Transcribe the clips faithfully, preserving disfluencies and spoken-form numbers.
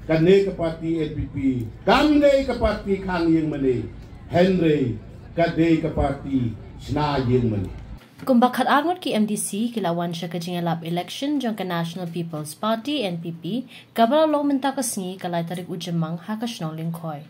Kane ka party N P P kam dei ka party khang ïing mane, hynrei ka dei ka party shna ïing mane. Kumba khat ar ngut ki M D C ki la wan sha ka jingïalap election jong ka National People's Party, N P P, kaba la long mynta ka sngi, ka lai tarik u Jymmang, ha ka shnong Lyngkhoi.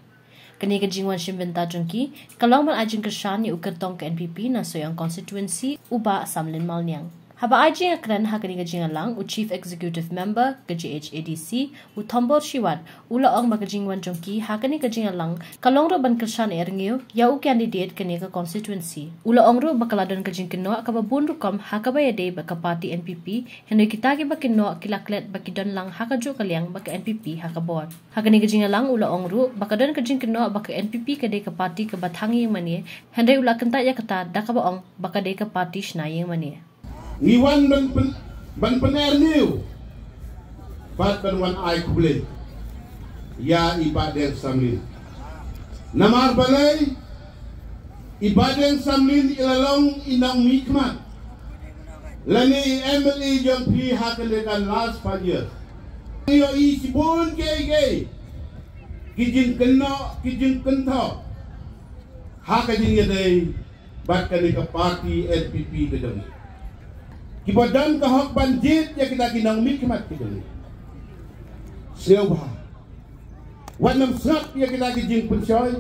Kane ka jingwan shim bynta jong ki ka long ban ai jingkyrshan ïa u kyrtong ka N P P na Sohiong constituency, u Bah Samlin Malniang. Haba ai jingkren ha kane ka jingïalang, u Chief Executive Member ka J H A D C, u Thombor Shiwat, u la ong ba ka jingwan jong ki ha kane ka jingïalang ka long ruh ban kyrshan ïa rngiew ïa u candidate kane ka constituency. U la ong ruh ba ka la don ka jingkynnoh kaba bun rukom ha kaba ïadei bad ka party N P P, hynrei kita kiba kynnoh ki la klet ba ki don lang ha kajuh ka liang bad ka N P P ha ka bor. Ha kane ka jingïalang u la ong ruh ba ka don ka jingkynnoh ba ka N P P ka dei ka party kaba thang ïing mane, hynrei u la kyntait ïa kata da kaba ong ba ka dei ka party shna ïing mane. Ngi wan ban pyn-, ban pyner niew bad ban wan ai khublei ïa i Bah Deng Samlin. Namar balei? I Bah Deng Samlin i la long i nongmihkhmat lane i M L A jong phi ha kane ka last five years. Ïohi shibun kiei kiei ki jingkynnoh, ki jingkynthoh ha ka jingïadei bad kane ka party N P P ka jong ngi. Kiba don ka hok ban jied ïa kita ki nongmihkhmat ki jong ngi. Sngewbha, wat nym sngap ïa kita ki jingpynshoi,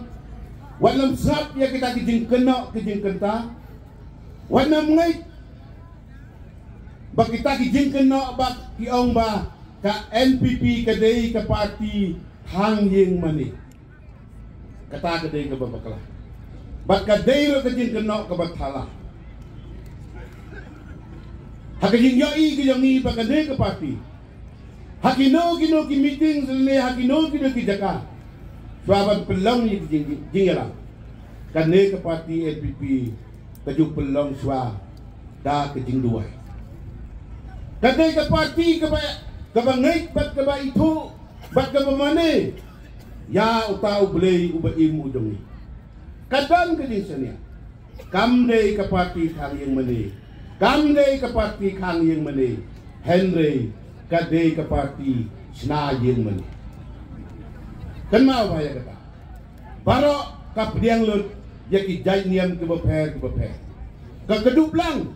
wat nym sngap ïa kita ki jingkynnoh ki jingkynta, wat nym ngeit ba kita ki jingkynnoh ba ki ong ba ka N P P ka dei ka party khang ïing mane. Kata ka dei kaba bakla. Bad ka dei ruh ka jingkynnoh kaba thala. Ha ka jingïohi ka jong ngi ba kane ka party, ha kino kino ki meeting lane ha kino kino ki jaka, shuwa ban pynlong ïa ki jing-, jingïalang, kane ka party N P P ka ju pynlong shuwa da ka jingduwai. Ka dei ka party kaba, kaba ngeit bad kaba ithuh bad kaba mane ïa uta U Blei uba im u jong ngi. Ka don ka jingshaniah. Kam dei ka party khang ïing mane, kam dei ka party khang ïing mane, hynrei ka dei ka party shna ïing mane. Kynmaw bha ïa kata. Baroh ka pdiang lut ïa ki jait niam kiba pher kiba pher. Ka kdup lang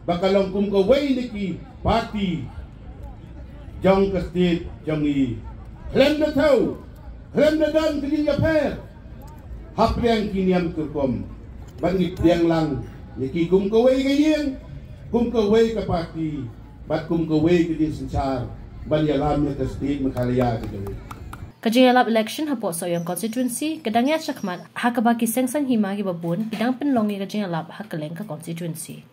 ba ka long kum kawei na ki party jong ka state jong ngi. Khlem da thew, khlem da don ka jingïapher hapdeng ki niam ki rukom, bad ngi pdiang lang ïa ki kum kawei ka ïing, kum kawei ka party, bad kum kawei ka jingsynshar ban ïalam ïa ka state Meghalaya ka jong ngi. Ka jingïalap election hapoh Sohiong constituency ka dang ïaid shakhmat, ha kaba ki seng saiñ hima kiba bun ki dang pynlong ïa ka jingïalap ha kylleng ka constituency.